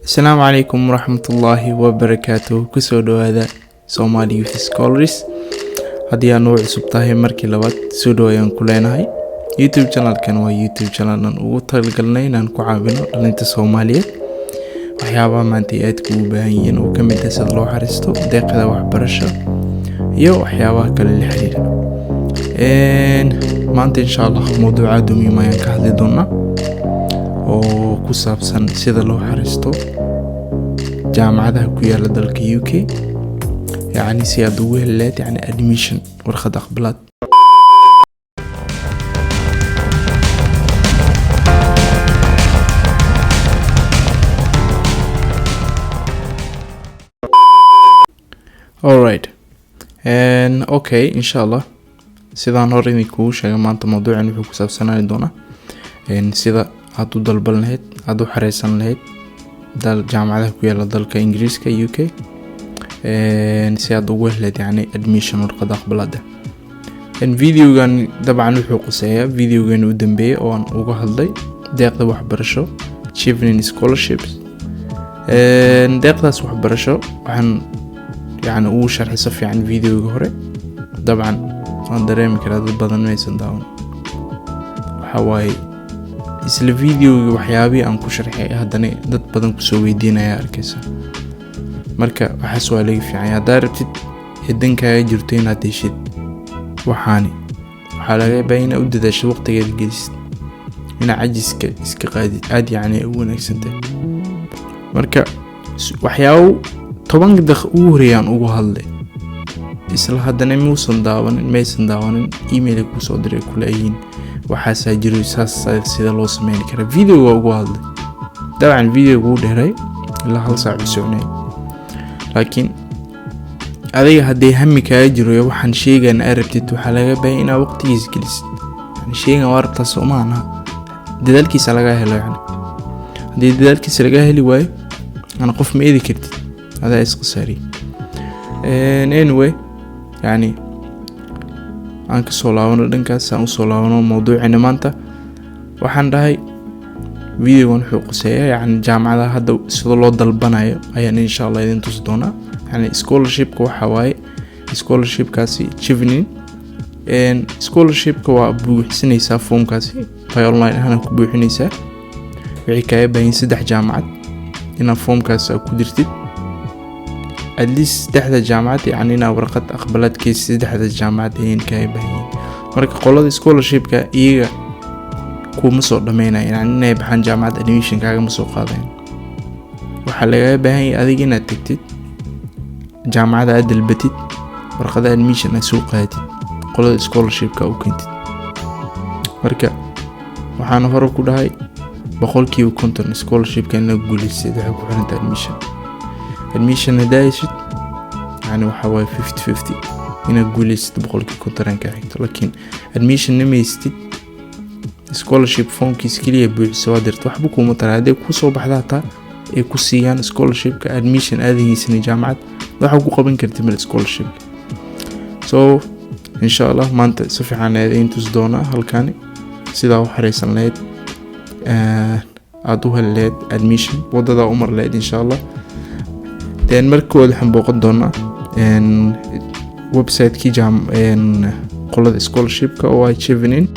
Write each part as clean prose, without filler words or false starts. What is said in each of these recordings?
Asalaamu calaykum waraxmatullaahi wabarakaatuh. Kusoo dhawaada Somali Youth Scholars. Haddii aad noo cusub tahay markii labaad, soo dhow ayaan ku leenahay. YouTube channelkan waa YouTube channel aan ugu talagalnay inaan ku caawino dhalinta Soomaaliyeed waxyaabaha maanta ay aadka ugu baahan yihiin, oo kamid ah sida loo xariisto deeqda waxbarasho iyo waxyaabaha kale la xiriira. Maanta, insha Allah, mowduuc aad u muhiim ayaan ka hadli doonaa oo ku saabsan sida loo xariisto jaamacadaha ku yaala dalka UK, yacni si aad ugu heli lahayd, yacni, admission, warqad aqbalaad. Alright and okay, insha Allah, sidaan hore idinkugu sheegay, maanta mawduucan wuxuu ku saabsanaani doonaa sida aad u dalban lahayd, aada u xareysan lahayd jaamacadaha ku yaala dalka Ingiriiska, UK, si aad ugu heli lahayd, yacni, admission, warqad aqbalaada. Videogan dabcan wuxuu quseeyaa videogan u dambeeyay oo aan uga hadlay deeqda waxbarasho, Chevening Scholarships. Deeqdaas waxbarasho waxaan, yacni, ugu sharxay si fiican videoga hore. Dabcan waan dareemi karaa dad badan maysan daawan. Waxa waaye, isla videoga waxyaabihii aan ku sharxay haddana dad badan kusoo weydiinaya arkaysa. Marka waxaas waa laga fiican yahay. Haddaa rabtid eedankaaga jirto inaad heshid waxaani, waxaa laga yaabaa inaad u dadaashid, waqtigeeda gelisid, inaad cajiska iska qaadid, aada, yacni, ay u wanaagsantahay. Marka waxyaabo 10 daqiiq ugu horeeyaan ugu hadlay, isla haddana muusan daawanin, maysan daawanin, email ay kusoo diray kuleeyihiin waxaasaa jiro, saas sida loo sameyn karaa. Video waa ugu hadlay. Dabcan videoga wuu dheeray, ilaa hal saac u soconay, laakiin adiga haddii hami kaaga jiro waxaan sheegan aad rabtid, waxaa laga baahay inaad waqtigiisa gelisid. Yani sheegan waa rabtaa, soo maaha? Dadaalkiisa laga helo. Yani haddii dadaalkiisa laga heli waayo, ana qof ma eedi kartid, adaa isqasaariy. Anyway, yani aan kasoo laabano dhankaas, aan usoo laabano mawduucina. Maanta waxaan dhahay videogan wuxuu quseeyaa, yani, jaamacadaha hadda sida loo dalbanayo ayaan, insha Allah, idin tusi doonaa. Yani scholarshipka waxaa waaye scholarshipkaasi Chevening scholarshipka waa buuxinaysaa foomkaasi by online ahaan ku buuxinaysaa. Waxay kaaga baahan saddex jaamacad inaad foomkaas ku dirtid, at least saddexda jaamacad, yacni inaad warqad aqbalaadkiisa saddexda jaamacad ayay kaaga baahan yihiin. Marka qolada scholarshipka iyaga kuma soo dhameynaya, yani inay baxaan jaamacad admission kaagama soo qaadayan. Waxaa lagaga baahan yahay adiga inaad tegtid jaamacada, aad dalbatid warqada admission, aad soo qaadatid, qolada scholarshipka u keentid. Marka waxaan hore ku dhahay, 50% scholarshipka in la guuleystid waxay ku xirantahay admission. Admission haddaa heshid, yani waxaa waaye 50-50 inaad guuleysatid, 50% aan kaa xigto. Laakiin admission nama haystid, scholarship formkiis keliya buuxisa, waa dirta, waxba kuuma tara. Hadday kusoo baxda hataa ay ku siiyaan scholarshipka, admission aadan haysanin jaamacad, waxa ku qaban kartid mal scholarshipka. So insha Allah maanta si fiican aad tusi doonaa halkani sidaa u xareysan lahayd, aada u heli lahayd admission, wadadaa u mar lahayd, insha Allah. Then markood waxaan booqan doonaa website-kii qolada scholarshipka oo ah Chevening.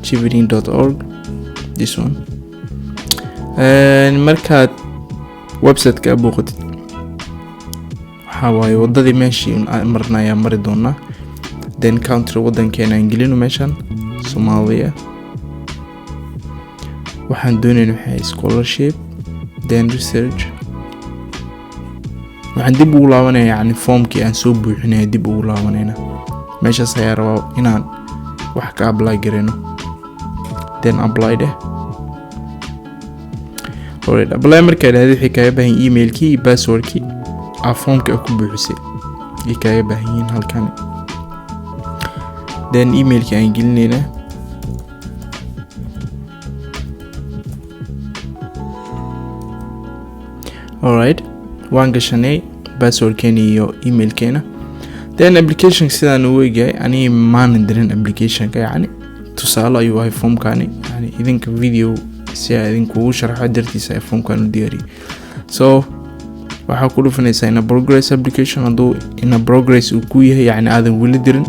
chevening.org, this one. Markaad website-ka booqatid, waxaa waaye wadadii meeshii marna ayaa mari doonaa. Then country, wadankeena aan gelino meeshan, Soomaaliya. Waxaan doonayna waxay scholarship, then research. Waxaan dib ugu laabanaya, yani, foomkii aan soo buuxinaya dib ugu laabanayna. Meeshaas ayaa rabaa inaan wax ka apply garayno. Then apply dheh. Alright, apply markaa dhahday, waxay kaaga baahan emailkii iyo passwordkii aa foomka ku buuxisay ay kaaga baahan yihiin halkani. Then emailkii aan gelinaynaa. Alright, waan gashanay passwordkeena iyo emailkeena. Then application sidaan ugu egyahay. Aniga maanan dirin applicationka, yacni tusaale ayuu ahay formkani, yani idinka video si aa idinkugu sharxo dartiisa ay formkan u diyaariyay. So waxaa ku dhufanaysaa in progress application. Hadduu in progress uu ku yahay, yacni aadan weli dirin.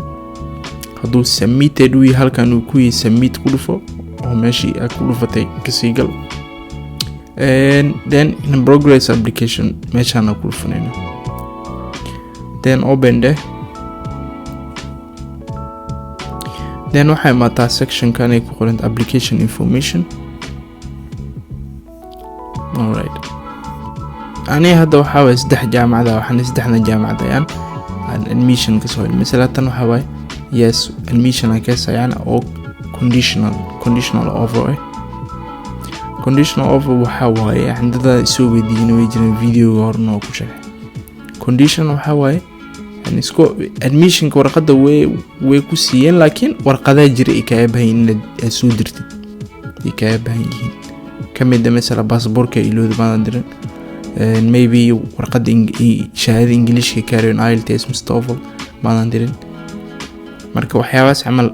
Hadduu submitted uu yahay, halkan uu ku yahay, submit ku dhufo oo meeshii aad ku dhufatay kasii gal. And then in progress application meeshaan ku dhufanayna, then open dheh. Then waxay imaataa sectionkan ay ku qoranta application information. Alright, aniga hadda waxaa waye saddex jaamacada, waxaan saddexdan jaamacad ayaan aan admission kasoo helay. Masala tan waxaa waaye yes, admission aan ka heysayaan oo conditional offer eh. Conditional offer waxaa waaye, yani dada isoo weydiiyeen way jireen, videoga horena oo ku sheegay. Condition waxaa waaye, yani isku admissionka warqadda way ku siiyeen, laakiin warqadaa jira ay kaaga baahan yihiin inaad aad soo dirtid, ay kaaga baahan yihiin. Kamid a masala baasaboorka ilooda maadan dirin, maybe warqadda shahaadada Ingiliishka kaareen, IELTS mise TOEFL maadan dirin. Marka waxyaabahaas camal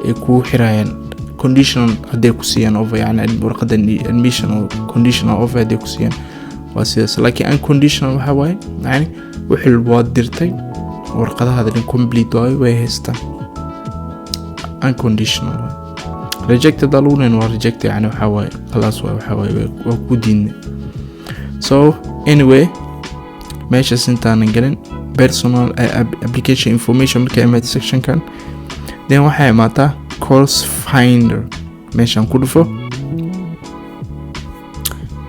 ay kugu xirayaan conditional hadday ku siiyaan offer, yani warqadda admission oo conditional offer hadday ku siiyaan waa sidaas. Laakiin unconditional waxaa waaye, yani wixii waad dirtay, warqadahaada dhan complete waayo, way haystaan, unconditional waaye. Rejected aa lagu dhahin, waa reject, yani waxaa waaye khalaas waay, waxaa waaye waa ku diidnay. So anyway, meeshaas intaanan gelin personal application information, markaa imaatay sectionkan, then waxaa imaataa course finder. Meeshaan ku dhufo,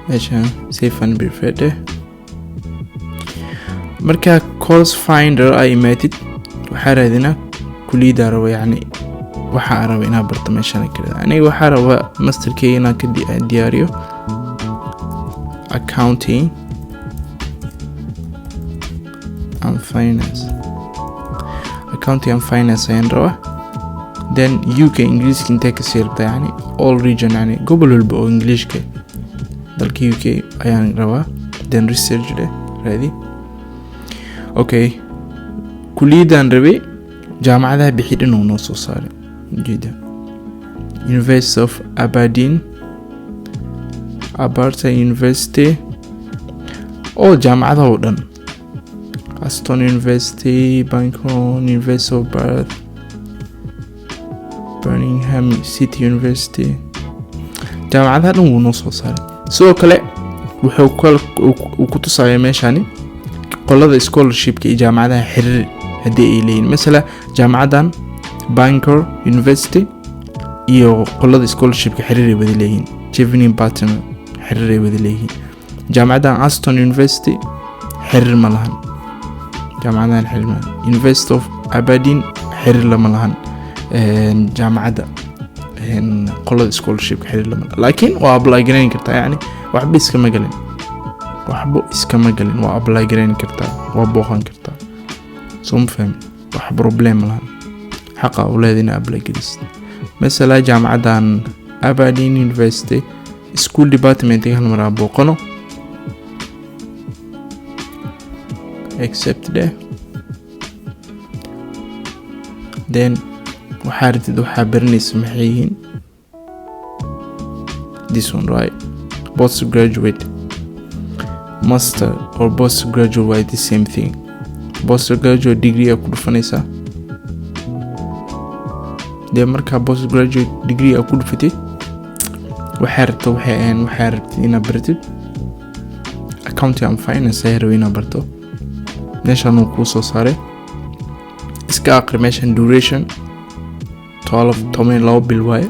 meeshaan save and preferred eh. Markaa course finder ay imaatid, waxaa raadinaa kuliyaddaa rabo, yacni waxaa raba inaa barto. Meeshaan kale aniga waxaa rabaa masterkeyga inaan ka diyaariyo accounting and finance. Accounting and finance ayaan rabaa. Then UK, Ingiriiska intee kasii rabtaa? Yani all region, yani gobol walba oo Ingiliishka dalka UK ayaan rabaa. Then research dheh, raadi. Okay, kuliyadaan rabay jaamacadaha bixi dhan uu noo soo saaray. Ujeeda University of Aberdeen, Aberta University oo jaamacadaha oo dhan, Aston University, Bangkok, University of Bath, Birmingham City University, jaamacadaha dhan wuu noo soo saaray. Sidoo kale wuxuu uu ku tusaya meeshani qolada scholarshipka iyo jaamacadaha xiriir haddii ay leeyihin. Masala jaamacaddan Bangor University iyo qolada scholarshipka xiriir ay wada leeyihiin, Chevening Partner xiriir ay wada leeyihiin. Jaamacaddan Aston University xiriir ma lahan, jaamacadahan xiriir ma lahan. University of Aberdeen xiriir lama lahan jaamacadda qolada scholarshipka xiriir lama lahan, laakiin waa apply gareyn kartaa. Yani waxba iskama gelin, waxba iskama gelin, waa apply gareyn kartaa, waa booqan kartaa. Soo ma fahmin? Wax problem lahan, xaqa u leeda inaa apply gelisid. Masala jaamacaddan Aberdeen University school department hal mar aan booqano. Accept dheh. Then waxaa rabtid, waxaa baranaysa maxay yihiin? This one, right? Postgraduate master or postgraduate waa the same thing. Postgraduate degree aa ku dhufanaysaa. Dee markaa postgraduate degree aa ku dhufatid, waxaa rabta waxay ahayn, waxaa rabtid inaad baratid accounting and finance ayaa rabay inaad barto. Meeshaan uu kuu soo saaray, iska aqri meeshan. Duration 12, 12 bil waaye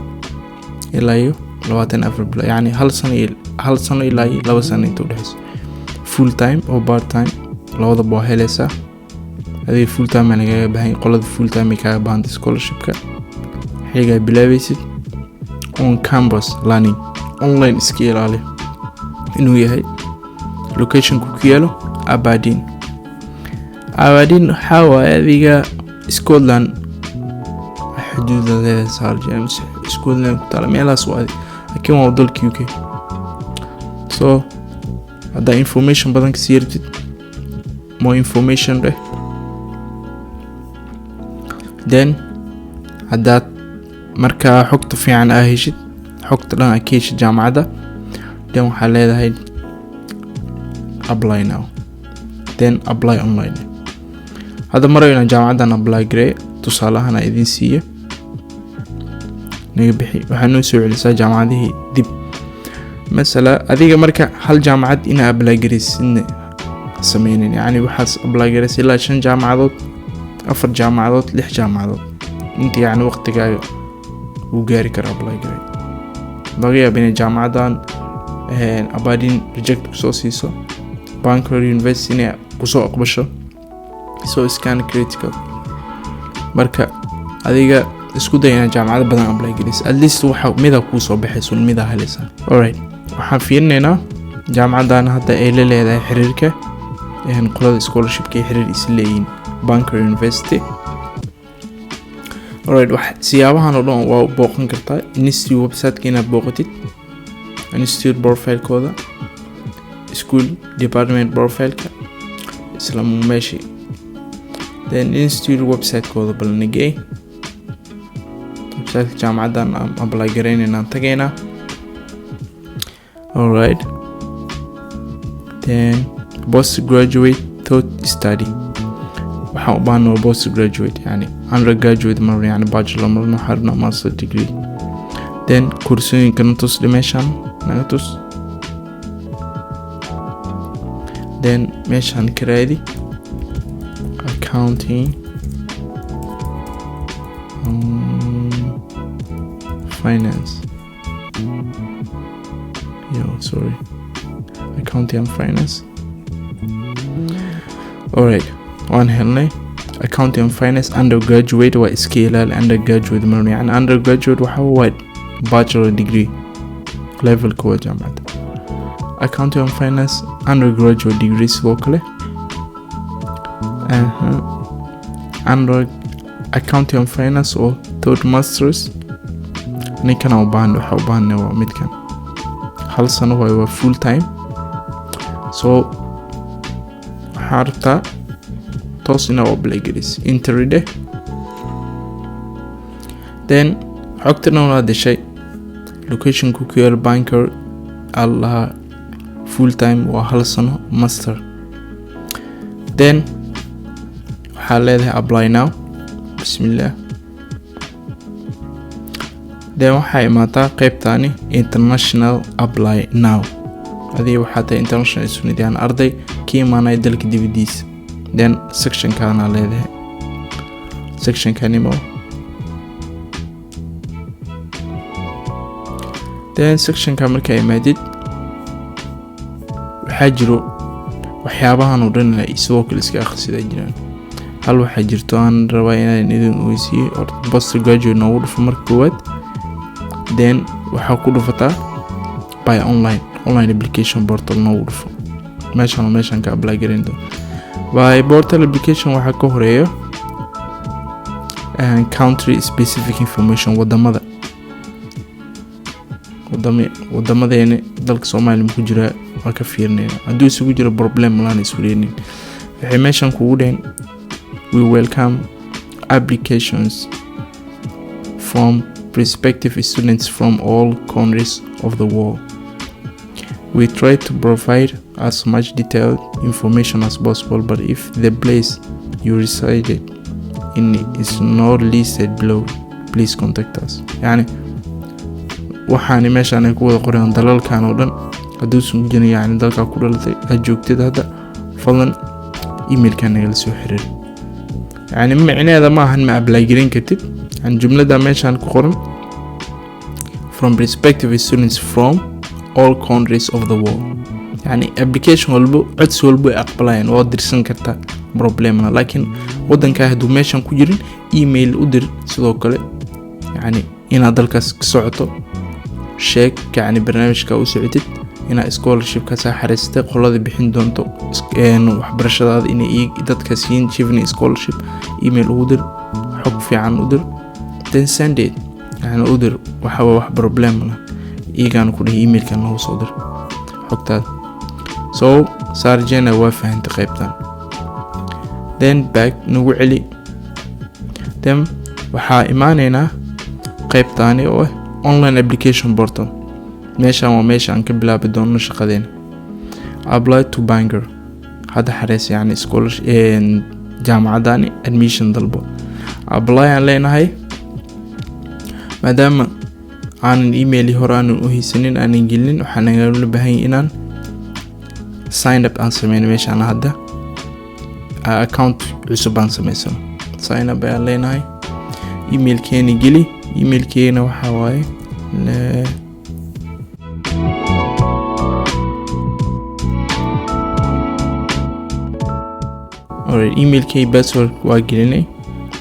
ilaa iyo 24 bil, yacni hal sano iyo hal sano ilaa iyo 2 sano inta udhexeyso. Full time oo part time labadaba waa helaysaa. Adiga full time aa lagaga baahan, qolada full time ay kaaga baahantay scholarshipka. Xiligaa bilaabaysid on campus learning, online iska ilaali inuu yahay. Locationku ku yaalo Aberdeen. Aberdeen waxaa waaye adiga Scotland xuduuda leedahay, saar Scotland ku taala meelahaas waa adi, laakiin waa dalka UK. So haddaa information badan kasii rabtid, more information dheh. Then haddaad markaa xogta fiican aa heshid, xogta dhan aa ka heshid jaamacadda, then waxaa leedahay "apply now", then apply online. Hadda marayo inaan jaamacaddan apply gareey, tusaale ahaan aa idiin siiyo. Naga bixi, waxaa noo soo celisaa jaamacadihii dib. Masala adiga marka hal jaamacad inaa apply garaysidna sameynin, yacni waxaas apply garaysay ilaa shan jaamacadood, afar jaamacadood, lix jaamacadood, inta yacni waqtigaaga uu gaari karo apply garay. Laga yaaba inay jaamacaddan Aberdeen reject kusoo siiso, Bangor University inay kusoo aqbasho. So it's kind of critical. Marka adiga isku day inaad jaamacado badan apply garaysa, at least waxa mida kuu soo baxayso, mida helaysaa. Alright, waxaan fiirinaynaa jaamacaddan hadda ay la leedahay xiriirka qolada scholarshipka ay xiriir is leeyihiin, Bangor University. Alright, wax siyaabahan oo dhan waa booqan kartaa. Institute website-ka inaad booqatid, institute profile-kooda, school department profile-ka, isla meeshii. Then institute website-kooda bal nagey. Website jaamacaddan aan apply garaynaynaan tagaynaa. Alright, then postgraduate taught study. Waxaan u baahnaa waa postgraduate, yani undergraduate marna, yani bachelor marna, waxaan rabnaa master degree. Then koorsooyinka na tus, meeshaan naga tus. Then meeshaan ka raadi accounting, finance, yo, sorry, accounting and finance. Alright, waan helnay accounting and finance undergraduate. Waa iska ilaali undergraduate marna, yani undergraduate waxa waa bachelor degree levelka waa jaamacadda. Accounting and finance undergraduate degree sidoo kale. Under accounting and finance oo third masters ninkan u baahan, waxa u baahanay waa midkan hal sano waayo, waa full time. So waxaa rabtaa toos inaa u apply garis, entry dheh. Then xogta dhan waa deshay, locationku ku yaal Bangor allaha, full time waa hal sano master. Then waxaa leedahay "apply now", bismillah. Then waxaa imaataa qeybtani international apply now. Adiga waxaa tahay international student, yani arday ka imaanaya dalka dibadiisa. Then sectionkaana leedahay, sectionkanimo. Then sectionka markaa imaadid, waxaa jiro waxyaabahan oo dhan sidoo kale iska akhrisadaa jiraan. Hal waxaa jirto aan rabaa inaan idin ogeysiiyo. Horta post graduate noogu dhufo marka koowaad. Then waxaa ku dhufataa by online application portal noogu dhufo. Meeshan, meeshan ka apply garan doono by portal application. Waxaa ka horeeyo country specific information, wadamada, wadama wadamadeena. Dalka Soomaaliya ma ku jiraa? Waa ka fiirinayna. Hadduu isugu jiro, problem malaan isweynin. Waxay meeshan kugu dheheen: "We welcome applications from prospective students from all corners of the world. We try to provide as much detailed information as possible, but if the place you resided in is not listed below, please contact us." Yani waxaani meeshaan ay ku wada qorayaan dalalkan oo dhan, hadduusan ku jirin yani dalkaa ku dhalatay aad joogtid hadda, fadlan emailkan nagala soo xiriir. Yani micneheeda ma ahan ma apply garin kartid. Yani jumlada meeshaan ku qoran, "from prospective students from all countries of the world", yani application walbo, codsi walbo ay aqbalayaan, waa dirsan kartaa, problemna. Laakiin wadankaa hadduu meeshan ku jirin, email u dir. Sidoo kale yani inaad dalkaas ka socoto sheeg, yacni barnaamijka u socotid, inaad scholarshipkaas xariistay, qolada bixin doonto waxbarashadaada inay dadka siin Chevening Scholarship, email ugu dir, xog fiican u dir, then send it, yani u dir. Waxa wax problem lah iyagaana ku dhihi emailkan noogu soo dir xogtaada. So sarjena waa fahantay qaybtan. Then back nagu celi. Then Waxaa imaaneynaa qeybtaani oo ah online application portal. Meeshan waa meesha aan ka bilaabi doono shaqadeena. Apply to Bangor, hadda xareys, yani scholarship jaamacadani admission dalbo. Apply aan leenahay. Maadaama aanan email hore aanan u haysanin, aanan gelinin, waxaa nagala baahan yahay inaan sign up aan sameyno. Meeshaan hadda account cusub aan sameysano. Sign up ayaan leenahay. Emailkeena geli. Emailkeena waxaa waaye alright, emailkay password waa gelinay.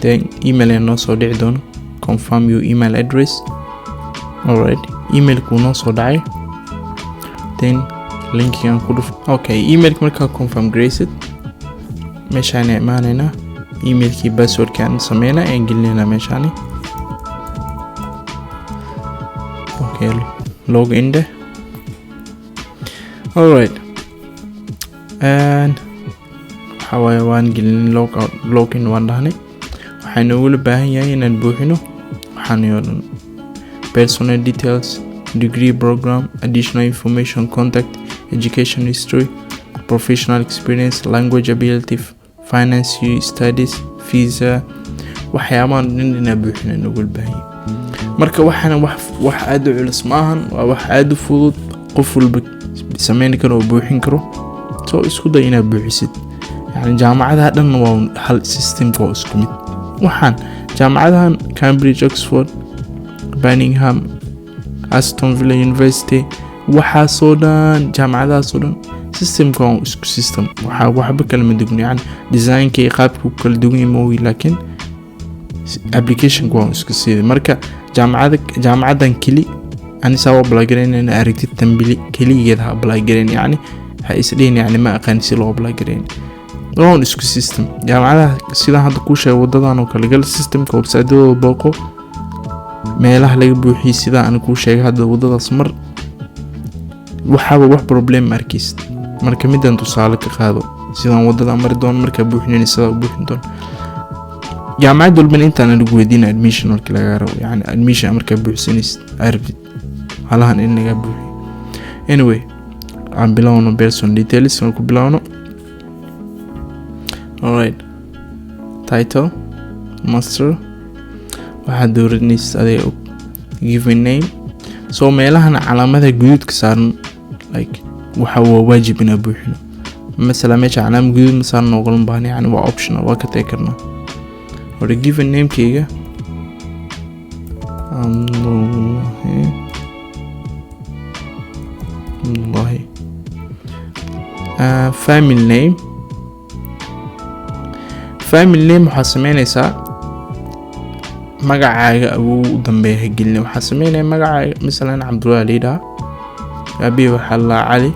Then email ayaa noo soo dhici doono, "Confirm your email address." Alright, emailkuu noo soo dhacay. Then linkigan ku dhuf. Okay, emailka markaa confirm garaysid, meeshaan imaanaynaa. Emailkii passwordkaan sameynaa ayaan gelinaynaa meeshaani. Okay, log in dheh. Alright, and waxaa waaye waan gelin log out, login waan dhahnay. Waxaa noogula baahan yahay inaan buuxino waxaan oo dhan: personal details, degree program, additional information, contact, education history, professional experience, language ability, finance, studies, visa. Waxyaabahan dhan inaa buuxina noogula baahan yahay. Marka waxaana wax aada u culus ma ahan, waa wax aada u fudud, qof walba sameyn karo oo buuxin karo. So isku day inaad buuxisid. Yani jaamacadaha dhan waa hal systemka, waa isku mid. Waxaan jaamacadahan Cambridge, Oxford, Birmingham, Aston Villa University, waxaasoo dhan, jaamacadahaasoo dhan systemka waa isku system. Waxaa waxba kala ma dugno, yani designka iyo qaabka u kala duwan yahay moogi, laakiin applicationka waa isku sida. Marka jaamacada jaamacadan keli anisaa u apply gareyn in aragtid tambili keligeed ha apply gareyn, yani ha isdhihin, yani ma aqaan si loo apply gareyn. Waa un isku system jaamacadaha. Sidaan hadda kuu sheegay, wadadan oo kale gal, systemka website-yadooda booqo, meelaha laga buuxiyey sidaa aan kuu sheegay hadda wadadaas mar, waxaaba wax problem ma arkeysid. Marka midaan tusaale ka qaado, sidaan wadada mari doono markaa buuxinin, sidaa u buuxin doono. Jaamacad walbana intaan lagu weydiina admission marka laga rabo, yani admission markaa buuxsanaysid aa rabtid halahan in laga buuxiyo. Anyway, aan bilowno. Person details aan ku bilowno. Alright, title master, waxaad dooranaysid adiga og. Given name. So meelahan calaamada guduudka saaran, like, waxa waa waajib inaa buuxino. Masala meesha calaama guduud ma saaran ogolan baahna, yani waa optional, waa ka tagi karnaa. Hore given namekeyga Abdullahi, Abdullahi. Family name. Family name waxaa sameynaysaa magacaaga awow u dambeeya ha gelina. Waxaa sameynaya magacaaga, masalan Cabdullahi la yidhaha, aabihii waxaa la Cali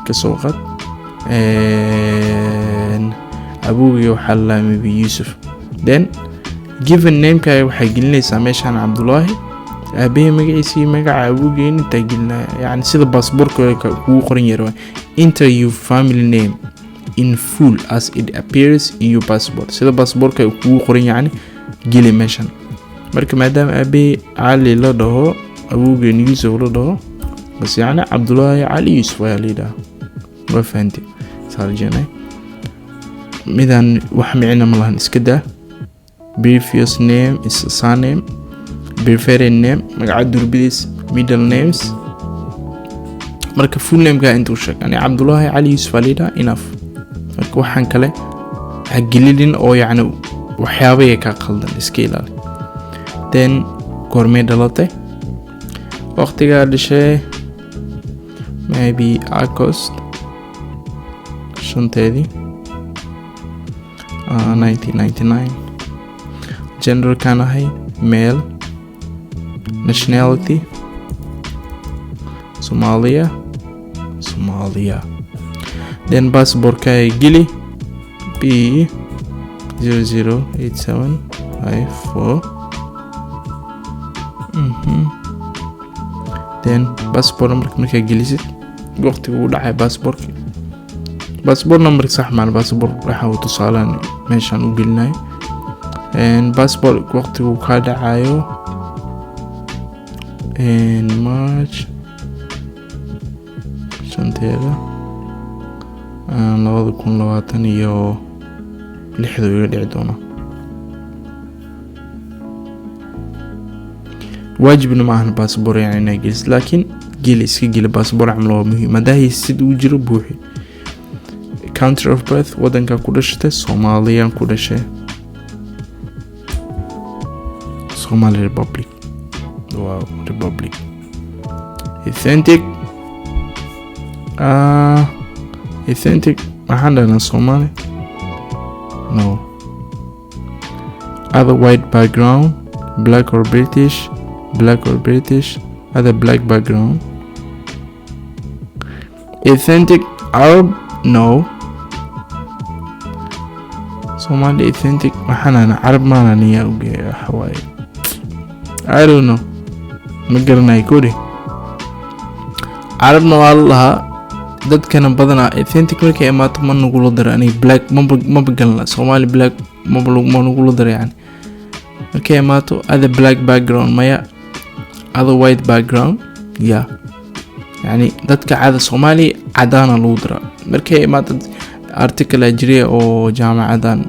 kasoo qad, awowgii waxaa la maybe Yuusuf. Then given namekaaga waxaa gelinaysaa meeshaan Cabdullaahi, aabahii magaciisii, magaca awowgeen intaa gelinaya, yani sida baasboorka kugu qoran yahay. "Enter your family name in full as it appears in your passport." Sida baasboorka kugu qoran yacni geli meeshan. Marka maadaama aabahii Cali la dhaho, awowgeen Yuusuf la dhaho, bas yacni Cabdullaahi Cali Yuusuf ayaa la yidhaha. Waa fahantay saarjeenay? Midaan wax micna ma lahan, iska daa. Previous name is surname, preferred name magaca durbidiis, middle names. Marka full nameka intuu sheeg, ani Cabdullaahi Cali Yuusuf aa la yidhaha, enough. Marka waxaan kale ha gelinin oo yacni waxyaabaya kaa qaldan, iska ilaali. Then goormay dhalatay? Waqtigaa dhashay maybe August 5-teedii, 1999. Genderkan ahay male. Nationality Somalia, Somalia. Then passportka geli, B008754. Then passport numberka markaa gelisid, waqtiga uu dhacay passportka, passport numberka sax maan, passport waxa uu tusaalaan meeshaan u gelinayo. Passport waqtigu kaa dhacayo, March 5-teeda 2026 iga dhici doona. Waajibna ma ahan baasboor yani inaa gelisid, laakiin geli, iska geli baasboor camal, waa muhiim. Haddaa haysid uu jiro, buuxi. Country of birth, wadankaa ku dhashatay. Soomaaliyaan ku dhashay, Somali Republic. Wow, Republic. Authentic, authentic maxaan dhahnaa? Somali, no. Other white background, black or British, black or British, other black background. Authentic Arab, no. Somali authentic maxaan dhahnaa? Carab maana niya oge waxa waaye. I don't know, ma garanayo kori. Carabna waa la lahaa dadkana badanaa. Authentic markay imaato ma nagula daro. Aniga black maba galna. Somali black maba ma nagula daro. Yani markay imaato other black background, maya. Other white background, yeah. Yani dadka cada Soomaali cadaana lagu daraa markay imaato. Article aa jiray oo jaamacadan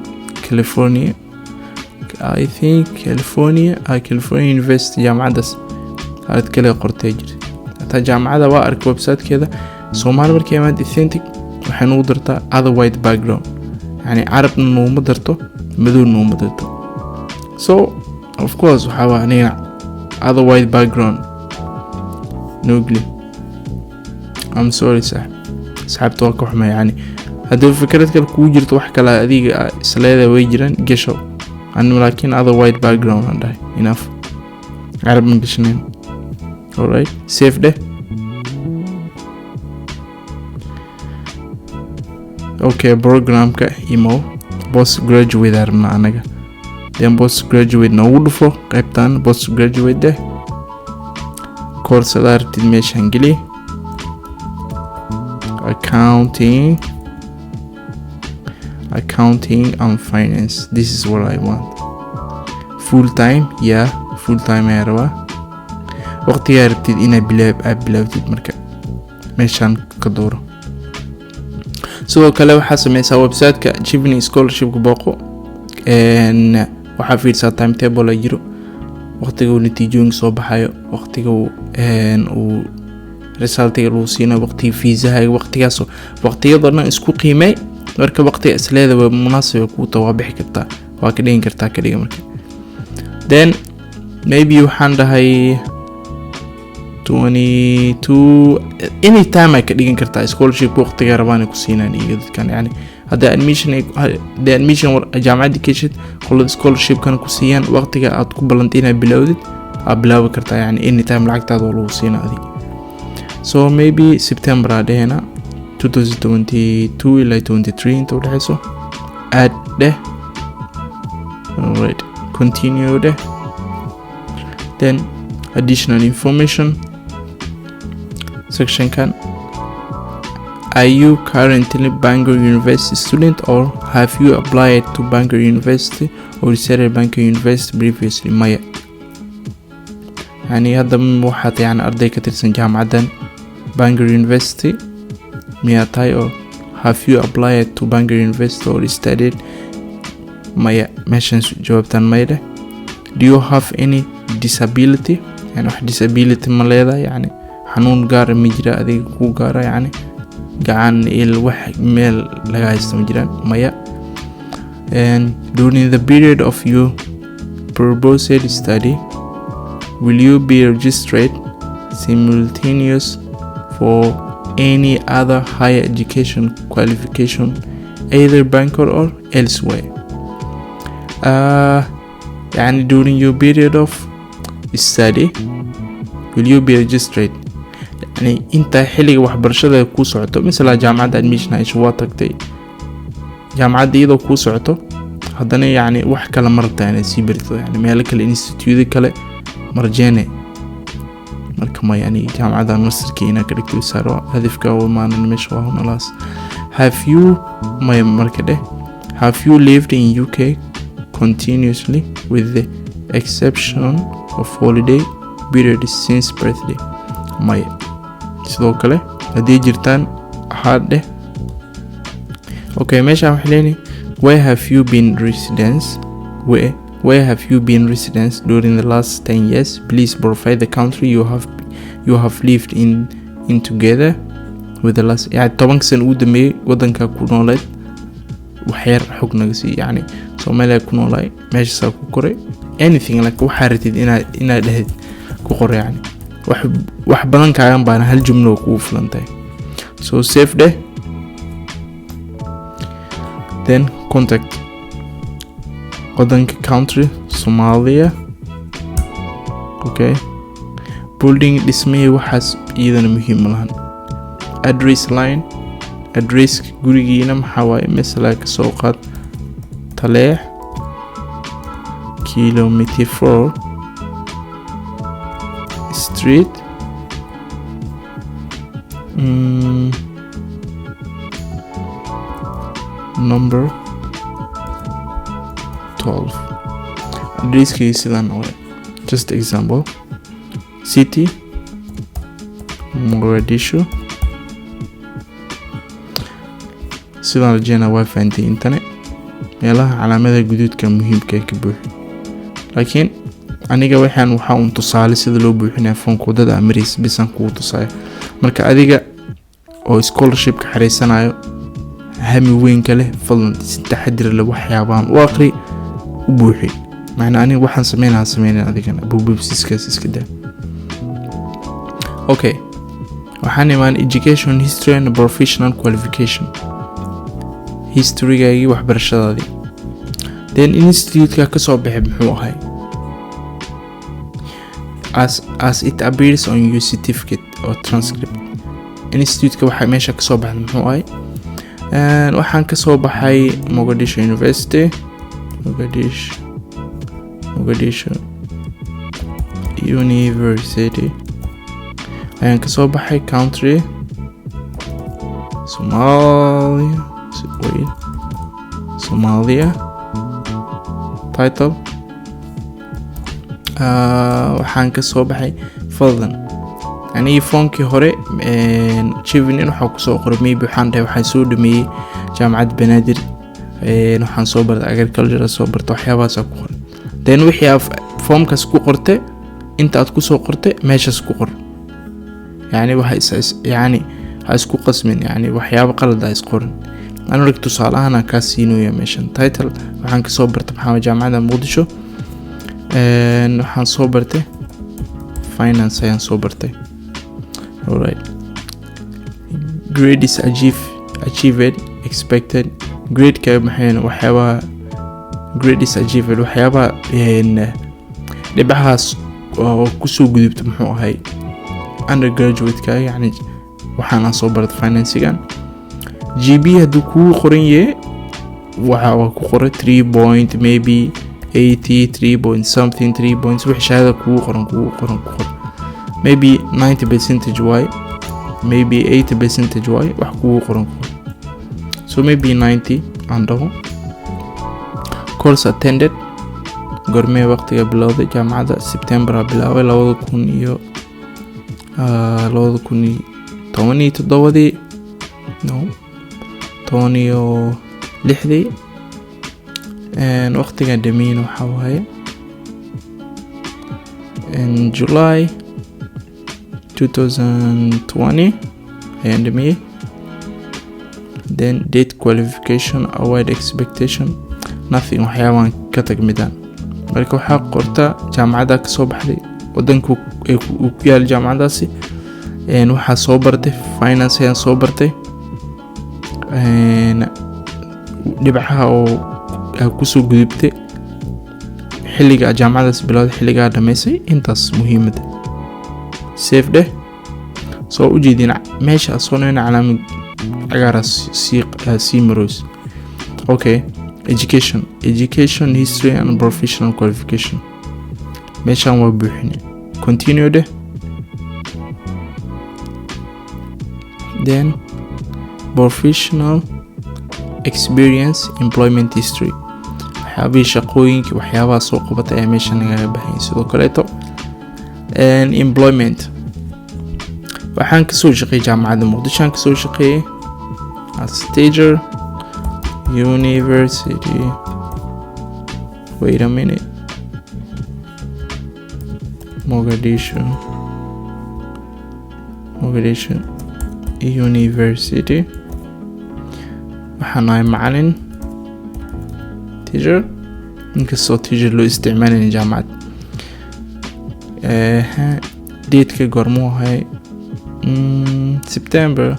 California, I think California, California University, jaamacadaas article ay qortay jirtay. Hataa jaamacada waa arkay websitekeeda. Soomaali markay imaado authentic waxay nagu dartaa other white background, yani carabna naguma darto, madowna naguma darto. So of course waxaa waa aniga other white background nogli. I'm sorry saaxib, asxaabta waa ka xumay. Yani haddii fikrad kale kugu jirto, wax kale adiga isleedahay way jiraan, gesho. Ani laakiin other white background aan dhahay, enough. Carab ma gashanayn. Alright, save dheh. Okay, programka imo post graduate aan rabnaa anaga. Then post graduate noogu dhufo, qaybtan post graduate dheh. Koorsada rabtid meeshaan geli, accounting and finance. This is what I want. Full time, yeah, full time ayaa rabaa. Waqtigaa rabtid inaad bilaab aad bilaabtid marka meeshaan ka dooro. Sidoo kale waxaa sameysaa website-ka Chevening Scholarship booqo. Waxaa fiirsaa timetable a jiro, waqtiga uu natiijooyinka soo baxayo, waqtiga uu resultiga lagu siinayo, waqtiga fiisaha, waqtigaas, waqtiyadoo dhan isku qiimey. Marka waqtiga isleeda waa munaasib kuu taho, waa bixi kartaa, waa ka dhigin kartaa, ka dhiga. Marka then maybe waxaan dhahay 22, anytime ay ka dhigan kartaa scholarship, waqtiga rabaan ay ku siinaan iyaga dadkan. Yani hadda admission, hadii admission jaamacadda keshid, qolada scholarshipkana ku siiyaan, waqtiga aad ku ballantay inaad bilowdid aad bilaabi kartaa. Yani anytime lacagtaada waa lagu siinaa adig. So maybe September aa dhehena, 2022 ilaa 23 inta udhexeyso. Add dheh. Alright, continue dheh. Then additional information sectionkan: are you currently Bangor University student or have you applied to Bangor University or studied Bangor University previously? Maya. Yani hadda waxaad yani arday ka tirsan jaamacaddan Bangor University miyaa tahay, or have you applied to Bangor University or studied? Maya. Meeshan jawaabtan maya dheh. Do you have any disability? Yani wax disability ma leedahay? Yani xanuun gaara ma jira adiga ku gaara? Yani gacan, il, wax meel laga haysto ma jiraan? Maya. And during the period of your proposed study, will you be registered simultaneous for any other higher education qualification, either Bangor or elsewhere? Yani during your period of study will you be registered, yani inta xilliga waxbarashada kuu socoto, misala jaamacadda admission hesho, waa tagtay jaamacadda, iyadoo kuu socoto haddana yani wax kale ma rabtaa inaad sii barto, yani meelo kale, institute kale marjeene? Marka ma yani jaamacaddan masterkii inaad ka dhigto saaro hadafka u imaanan meesha waa hunalaas. Have you, maya marka dheh. Have you lived in UK Continuously with the exception of holiday period since birthday? Maya. Sidoo kale haddii jirtaan, haa dheh. Okay, meeshaan waxay leeyihin, "Where have you been residence? Where have you been residence during the last 10 years? Please provide the country you have lived in together with the last," yani 10ka sano ugu dambeeyey wadanka ku nooleed waxyar xog naga sii. Yani Soomaaliya ku noolaay, meeshaasaa ku koray, anything like waxaa ratid inaad dhahdid ku qor. Yani wax badan kaagan baana, hal jumlo kugu filan tahay. So save dheh. Then contact, wadanka, country Somalia. Okay, building, dhismihii, waxaas iyadana muhiim ma lahan. Address line, addresska gurigiina maxaa waaye? Masala kasoo qaad Taleex, Kilometer 4 Street, number 12. Addresskii sidaan waay, just example. City, Mogadishu. Sidaan rajeyna waa fahantay. Intane meelaha calaamada guduudka muhiimka ka buuxi, laakiin aniga waxaa un tusaale sida loo buuxinaya foomka wadada amaris bisan kugu tusaayo. Marka adiga oo scholarshipka xareysanayo, hami weynka leh, fadlan si taxadir leh waxyaabahan u aqri, u buuxi. Macnaa aniga waxaan sameynaha sameynayn, adigana buububsiskaas iska daa. Okay, waxaan imaan education history and professional qualification, historygaagii waxbarashadaadii. Then institute-ka kasoo baxay muxuu ahay, as it appears on your certificate or transcript. Institute-ka waxaa meesha kasoo baxday muxuu ahay? Waxaan kasoo baxay Mogadishu University, Mogadishu University ayaan kasoo baxay. Country Somalia, wait, Somalia. Title, waxaan kasoo baxay. Fadlan, anigii foomkii hore Chevening waxaa kusoo qoray, maybe waxaan dhahay waxaan soo dhameeyey Jaamacadda Banaadir, waxaan soo bartay agriculture, soo bartay, waxyaabahaasa ku qoray. Then wixii aa foomkaas ku qorte, inta aad kusoo qortay meeshaas ku qor. Yani waxa is yani ha isku qasmin, yani waxyaabo qalad ha isqorin. Aniga tusaale ahaan aan kaa siinaya. Meeshan title, waxaan kasoo bartay maxaa? Jaamacadda Muqdisho. Waxaan soo bartay finance ayaan soo bartay. Alright, grade is achieved, expected gradeka maxay? Waxyaabaha grade is achieved, waxyaabaha dhibcahaas oo kusoo gudubta muxuu ahay undergraduate-ka? Yani waxaan aan soo bartay financegan. GPA hadduu kugu qoran yahay, waxa waa ku qoray three point maybe 80, three point something, three points, wixii shahaada kugu qoran kugu qoran ku qor. Maybe 90 percentage y, maybe 80 percentage y, wax kugu qoran ku qor. So maybe 90 aan dhaho. Course attended, gormee waqtiga bilowday jaamacadda? September aa bilaabay 2017-dii, no, 16-dii. Waqtigan dhameyn waxaa waaye in July 2020 ayaan dhameeyey. Then date qualification, award expectation, nothing, waxyaabaan ka tag midaan. Marka waxaa qortaa jaamacadda kasoo baxday, wadanka uu ku yaala jaamacaddaasi, waxaa soo bartay finance ayaan soo bartay, dhibcaha oo kusoo gudubtay, xilliga jaamacadaas bilowday, xilligaa dhamaysay, intaas muhiimada. Save dheh. Soo ujeedin meesha soo nina calaamad cagaara sii maroys. Okay, education history and professional qualification, meeshaan waa buuxine. Continue dheh. Then professional experience, employment history, waxyaabaha aad soo qabatay. Waxyaabihii shaqooyinkii, waxyaabaha soo qabatay ayaa meeshan lagaga baahan yahay. Sidoo kaleeto employment, waxaan kasoo shaqeeyay Jaamacadda Muqdisho, aan kasoo shaqeeyay as teacher, university, wait a minute, Mogadishu University. Waxaan ahay macalin, teacher, inkastoo teacher loo isticmaalaya jaamacad. Dateka goormuu ahay? September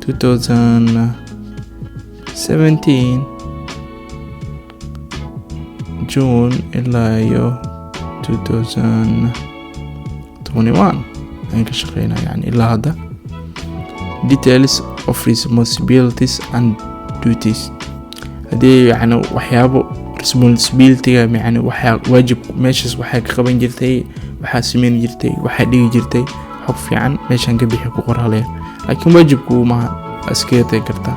2017, June ilaa iyo 2021 ayaan ka shaqeynaa, yani ilaa hadda. Details of responsibilities and duties, haddii yani waxyaabo responsibilityga, yani waxaa waajib meeshaas waxaa ka qaban jirtay, waxaa sameyn jirtay, waxaa dhigi jirtay, xog fiican meeshaan ka bixi, ku qorhalaya, laakiin waajibku maaha, waa iskaga tagi kartaa.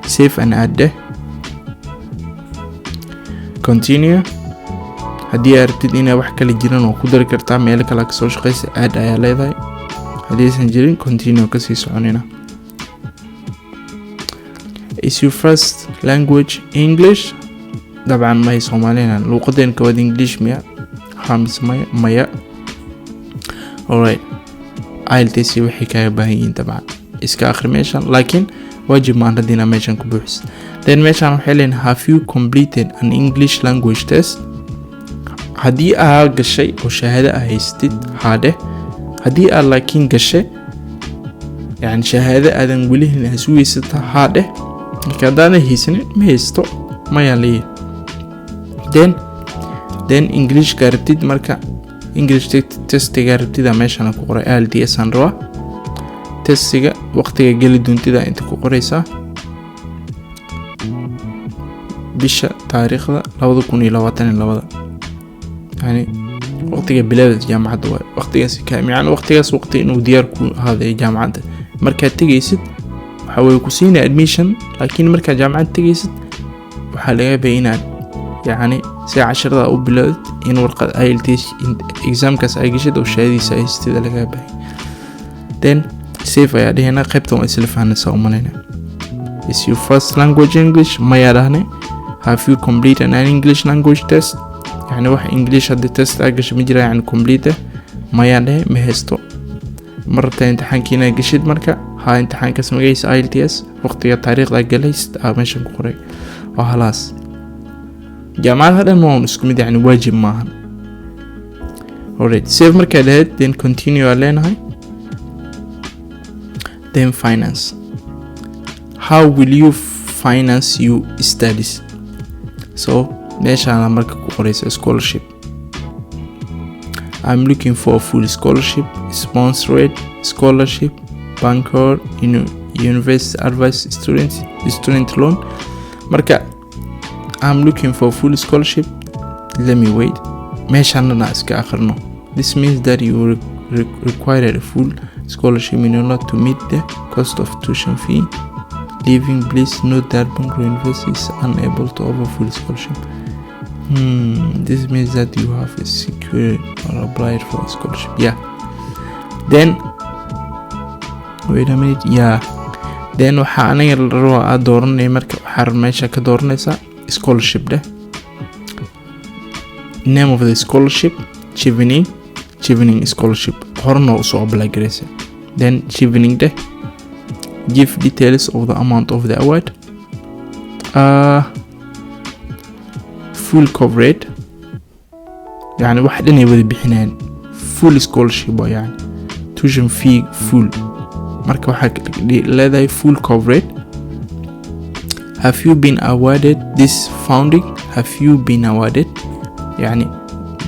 Save and add dheh, continue. Haddii aad rabtid inay wax kale jiran oo ku dari kartaa, meelo kale kasoo shaqeysa, add ayaa leedahay. Haddii aysan jirin, continue kasii soconina. Is your first language English? Dabcan may, Soomaalina luuqadeen kawaad English miya? Haa mise maya? Maya. Alright, IELTS waxay kaaga baahan yihiin dabcan iska akhri meeshan, laakiin waajib maan haddii inaa meeshan ku buuxiso. Then meeshan waxay leeyihin, have you completed an English language test? Haddii aa gashay oo shahaado aa haystid, haadheh. Haddii aad laakiin gashay, yani shahaado aadan weli helin ha sugeysata, haadheh. Laakiin haddaadan haysanin, ma haysto, mayaa leeyahay. Then Englishka rabtid, marka English testiga rabtida meeshan ku qoray, IELTS aan rabaa. Testiga waqtiga geli doontida inta ku qoreysaa, bisha, taariikhda 2022, yani waqtiga bilaawda jaamacadda waay waqtigaas ka, yani waqtigaas waqti inuu diyaar ku ahaaday jaamacadda. Markaad tegaysid waxa way ku siinaya admission, laakiin markaad jaamacadda tegaysid waxaa laga yaabaya inaad yacni si casharada u bilowdid in warqad IELTS examkaas ay gashid oo shahaadadiisa ay haystid laga bahay. Then save ayaa dhehayna. Qaybtan waa isla fahanaysaa umalayna. Is your first language English? Mayaa dhahnay. Have you completed an English language test? Yani wax English haddii test aa gashay ma jira, yani complete? Mayaa dhehe, ma haysto. Ma rabtaa imtixaankii inaad gashid? Marka haa, imtixaankaas magaciisa IELTS, waqtiga taariikhda galayst aa meeshan ku qoray, waa halaas. Jaamacadaha dhan waa un isku mid, yani waajib maahan. Alright, save markaa dhahayd, then continue aa leenahay. Then finance, how will you finance your studies? So meeshaana marka ku qoreysa scholarship. I'm looking for a full scholarship, sponsored scholarship, Bangor University advice, student loan. Marka I'm looking for full scholarship. Let me wait, meeshaanana iska akhrino. This means that you required a full scholarship in order to meet the cost of tuition fee, living. Please note that Bangor University is unable to offer full scholarship. This means that you have secured or applied for a scholarship. Yeah, then wait a minute. Yeah, then waxaa aniga la rabaa aad dooranaya, marka waxaa meesha ka dooranaysaa scholarship dheh. Name of the scholarship, Chevening scholarship, horena usoo apply garaysa. Then Chevening dheh. Give details of the amount of the award. Full coverage, yani wax dhan ay wada bixinayaan, full scholarship waa, yani tuition fee full. Marka waxaa leedahay full coverage. Have you been awarded this funding? Have you been awarded? Yani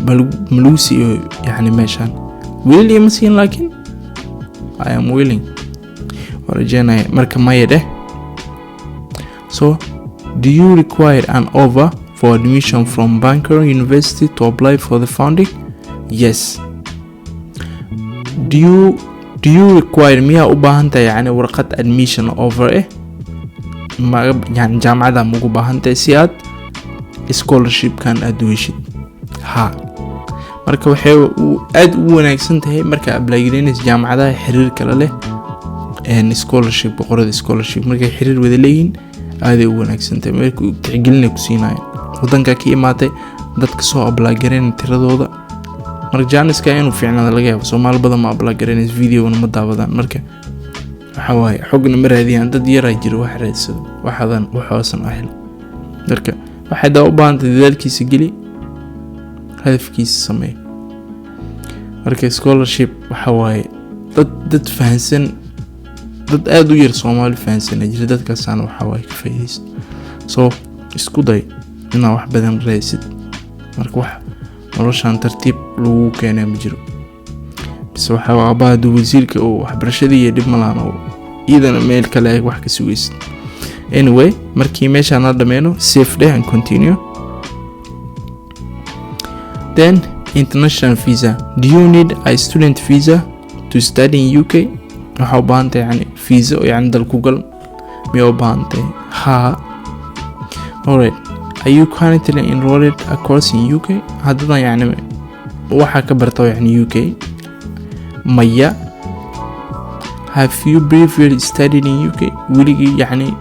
ma lagu siiyo? Yani meeshaan weli ima siin, laakiin I am willing, waa rajeynaya. Marka maya dheh. So do you require an offer for admission from Bangor University to apply for the funding? Yes. Do you require, miyaa u baahan tahay yani warqad admission offer eh ma, yani jaamacada ma ugu baahan tahay si aad Scholarshipkan aada u heshid ha. Marka waxay aada u wanaagsan tahay marka apply gareynaysa jaamacadaha xiriir kale leh scholarship, boqorada scholarship, markay xiriir wada leeyihiin, aaday u wanaagsan tahay. Marka tixgelinay ku siinayaan wadanka ka imaatay dadka soo apply gareyn tiradooda. Marka chance-ka inuu fiicnaada laga yaabo. Soomaali badan ma apply gareynaysa, videona ma daawadaan. Marka waxa waaye xogna ma raadiyaan. Dad yaraa jiro wax raadsado, waxadan waxoosan ahel. Marka waxay daa u baahantay dadaalkiisa geli, hadafkiisa sameey. Marka scholarship waxa waaye dad fahansan, dad aada u yar Soomaali fahansana jira. Dadkaasaana waxa waaye ka faa'iidaysto. So isku day inaa wax badan raadsid. Marka wax noloshan tartiib lagu keenaa ma jiro. Bise waxaa aabbaha hadduu wasiirka oo waxbarashadii iyo dhib malaan oo iyadana meel kale ay wax ka sugaysid. Anyway, markii meeshaan la dhameyno, save dheh and continue. Then international visa. Do you need a student visa to study in UK? Waxaa u baahan tahay yani visa oo yani dal ku gal miyaa u baahan tahay? Ha. Alright, are you currently enrolled a course in UK? Haddadan yani waxaa ka barta yani UK? Maya. Have you previously studied in UK? Weligii yani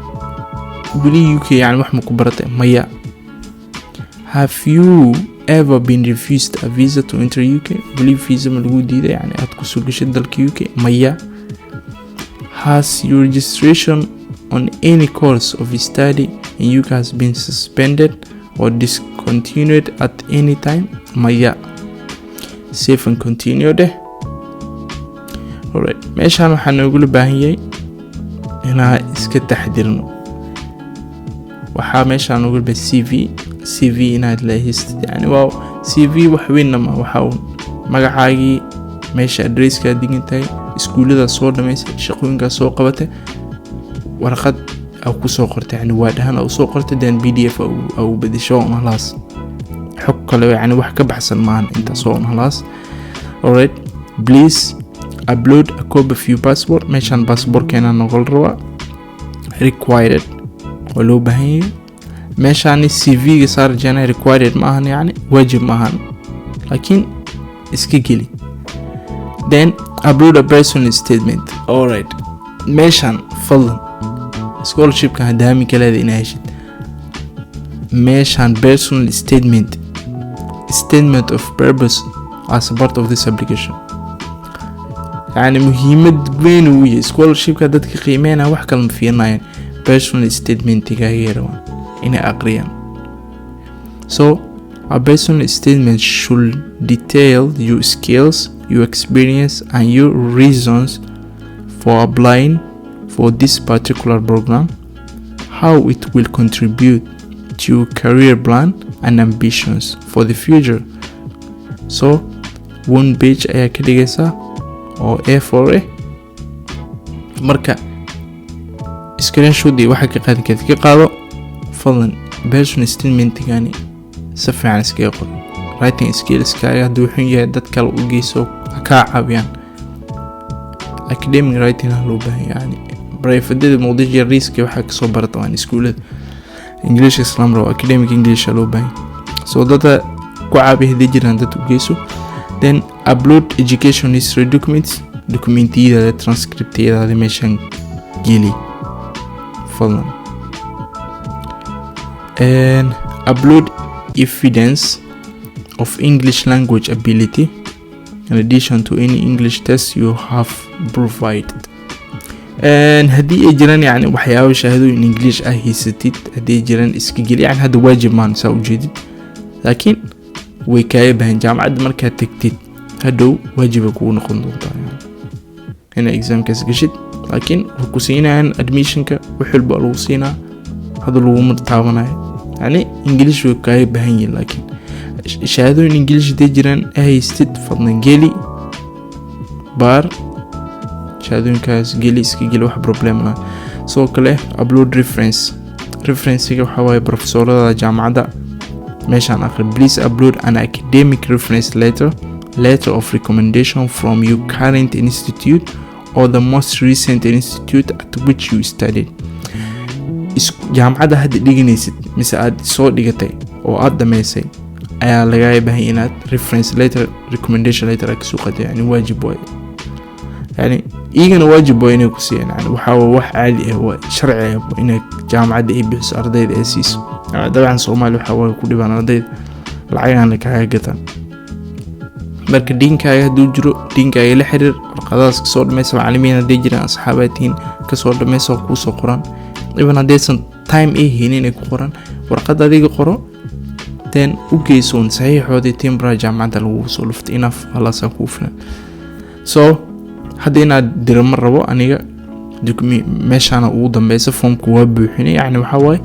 weli UK yani wax ma ku baratay? Maya. Have you ever been refused a visa to enter UK? Weli visa ma lagu diiday yani aad kusoo gashay dalka UK? Maya. Has your registration on any course of study in UK has been suspended or discontinued at any time? Maya. Save and continue dheh. Alright, meeshaan waxaa noogula baahan yahay inaa iska taxdirno. Waxaa meeshaan noogula baahan CV inaad leehaystid. Yani waa CV wax weynna ma waxaa uun magacaagii, meesha addresskaad degan tahay, iskuulladaad soo dhamaysay, shaqooyinkaad soo qabatay, warqad aa kusoo qortay, yani Word ahaan aa usoo qortay, then PDF aa u bedesho un halaas. Xog kale yani wax ka baxsan maahan intaas oo un halaas. Alright, please upload a copy of your passport. Meeshaan passportkeena noqol rabaa, required waa loo baahan yahay. Meeshaani CV-ga saarjana required ma ahan, yani waajib ma ahan, laakiin iska geli. Then upload a personal statement. Alright, meeshaan fadlan scholarshipka hadaami kaleeda inaa heshid, meeshaan personal statement, statement of purpose as a part of this application, yani muhiimad weyn uu yahay scholarshipka. Dadka qiimeynaya wax kale ma fiirinayaan, personal statementigaaga rabaan inay aqriyaan. So a personal statement should detail your skills, your experience and your reasons for applying for this particular program, how it will contribute to your career plan and ambitions for the future. So one page ayaa ka dhigaysaa oo A4 ah. Marka screenshot iyo waxa ka qaadan kartid ka qaado. Fadlan personal statementigani si fiican iskaga qor. Writing skillskaaga hadduu xun yahay, dad kale u geyso, ha kaa caawiyaan. Academic writing ha loo baahan, yani private-ada Muqdisho riiska waxaa kasoo barata waan iskuulada English islam rabo, academic English loo baahan. So dada ku caabiya haddii jiraan, dad u geyso. Then upload education history documents. Documentiyadaada, transcriptyadaada meeshan geli fadlan. And upload evidence of English language ability in addition to any English test you have provided. And haddii ay jiraan yani waxyaabo shahaadooyin English ah haysatid, haddii ay jiraan, iska geli. Yani hadda waajib maan saa ujeedid, laakiin way kaaga bahan jaamacadda markaad tegtid hadhow waajibay kugu noqon doontaa yani inaa examkaas geshid. Laakiin way ku siinayaan admissionka, wax walba lagu siinaa, hadda laguma taabanayo. Yani English way kaaga baahan yihiin, laakiin shahaadooyin English haddii jiraan haystid, fadlan geli baar, shahaadooyinkaas geli, iska geli, wax problem lah. Sidoo kale upload reference. Referencega waxaa waaye professorada jaamacadda. Meeshaan aqri: please upload an academic reference letter, letter of recommendation from your current institute or the most recent institute at which you studied. Jaamacadda hadda dhiganaysid mise aad soo dhigatay. Oo aad dhameysay ayaa lagaaga baahan inaad reference letter, recommendation letter aad kasoo qaatay. Yani waajib waaye, yani iyagana waajib waa inay ku siiyaan. Yani waxaa wax caadi ah, waa sharci ah inay jaamacadda ay bixiso, ardayda ay siiso. Dabcan Soomaali waxaa waa ku dhibaan ardayda, lacagaana kaaga gataan. Marka deankaaga hadduu jiro, deankaaga la xiriir, warqadahaas kasoo dhameysa. Macalimiin hadday jiraan, asxaabaad tihiin, kasoo dhameysa oo kuusoo qoran. Even haddaysan time ay haynin ay ku qoran, warqad adiga qoro, then u geyso un saxiixoodii timbra jaamacadda lagugu soo luftay. Enough, halaasaa kuu filan. So hadda inaad diro ma rabo aniga. Meeshaana ugu dambeysa foomka waa buuxinay. Yani waxaa waaye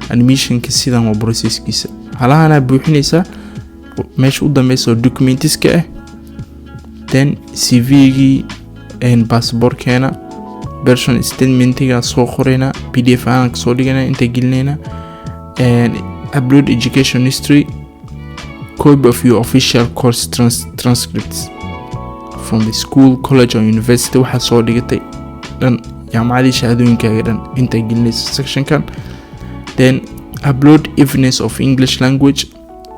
admissionka sidan waa processkiisa. Halahanaa buuxinaysaa, meesha u dambeysa oo documentiska ah, then CV-gii, passportkeena, personal statementiga soo qoraynaa, PDF aan kasoo dhiganaa, inta gelinayna, upload education history, copy of your official course transcripts from the school, college or university. Waxaad soo dhigatay dhan, jaamacadii, shahaadooyinkaaga dhan intaa gelinaysa sectionkan. Then upload evidence of English language.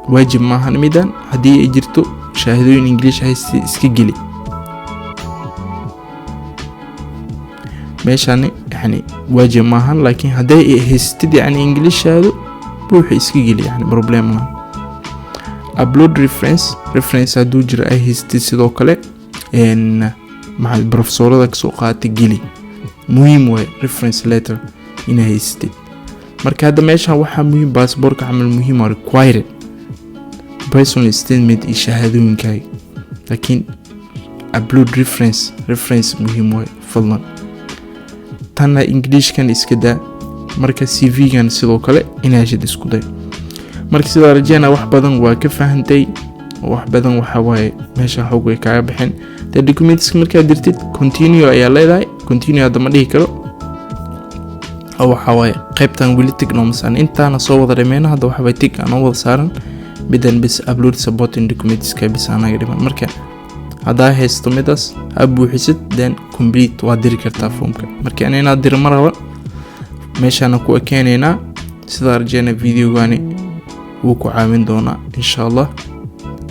Waajib maahan midan. Haddii ay jirto shahaadooyin English haysta, iska geli meeshani. Yani waajib maahan, laakiin hadday ay haystid yani English shahaado buuxa, iska geli, yani problem maahan. Upload reference. Reference hadduu jiro ay haystid, sidoo kale maxaa professorada kasoo qaatay geli. Muhiim waay reference letter inaa haystid. Marka hadda meeshan waxaa muhiim baasaboorka camal, muhiim waa required personal statement iyo shahaadooyinkaaga, laakiin upload reference, reference muhiim waay fadlan. Tanna Englishkan iska daa. Marka CV-gan sidoo kale inaa heshid isku day. Marka sidaa rajeyna wax badan waa ka fahantay oo wax badan waxa waaye meesha xog way kaaga baxeen. Dee documents markaad dirtid, continue ayaa leedahay. Continue hadda ma dhihi karo oo waxaa waaye qaybtan weli tick nooma saaran. Intaana soo wada dhameyno. Hadda waxaa tick aan wada saaran midan bis, upload supporting documentska bis anaga dhiman. Marka haddaa haysto midaas ha buuxisid, then complete waa diri kartaa foomka. Marka ana inaad diro ma raba, meeshaana ku ekeenaynaa. Sidaa rajeyna videogani wuu ku caawin doonaa insha Allah.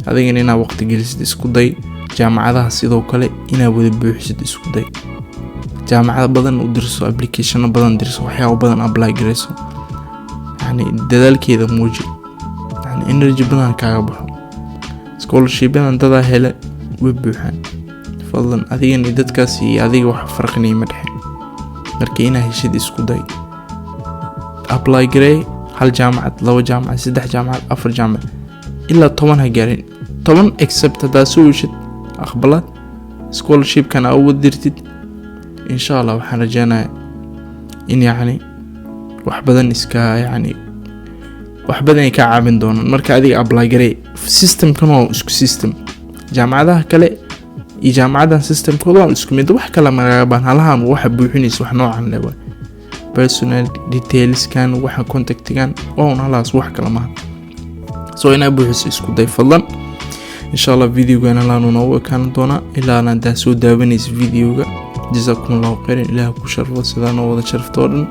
Adigana inaad waqti gelisid isku day. Jaamacadaha sidoo kale inaad wada buuxisid isku day. Jaamacado badan u dirso, applicationo badan dirso, waxyaabo badan apply garayso. Yani dadaalkeeda muuji, yani energy badan kaaga baxo. Scholarshipyadan dadaa hele way buuxaan. Fadlan adigan iyo dadkaas iyo adiga wax farqinaya ma dhexe. Marka inaa heshid isku day, apply garey hal jaamacad, laba jaamacad, saddex jaamacad, afar jaamacad, ilaa 10 ha gaarin. 10 accept haddaa soo heshid, aqbalaad scholarshipkan aa uga dirtid, insha Allah waxaan rajeynayaa in yacni wax badan iska yacni wax badan ay kaa caawin doonaan. Marka adiga apply garey. Systemkan waa isku system jaamacadaha kale iyo jaamacaddan, systemkooda waa isku mid, wax kale magaga baan. Halahan waxa buuxinaysa wax noocan le waay, personal detailskan, waxa contactigan waa un halahaas, wax kale maaha. So inaa buuxiso isku day fadlan. Insha Allah videogan halaanu noogu ekaan doonaa. Ilaa haddaa soo daawanaysa videoga, jazaakum Allahu khayran. Ilaah ku sharfo sidaa noo wada sharfto oo dhan.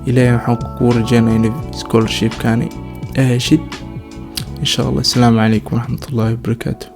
Ilaahay waxaan kugu rajeynaya in scholarshipkani aa heshid insha Allah. Asalaamu calaykum waraxmatullaahi wabarakaatu.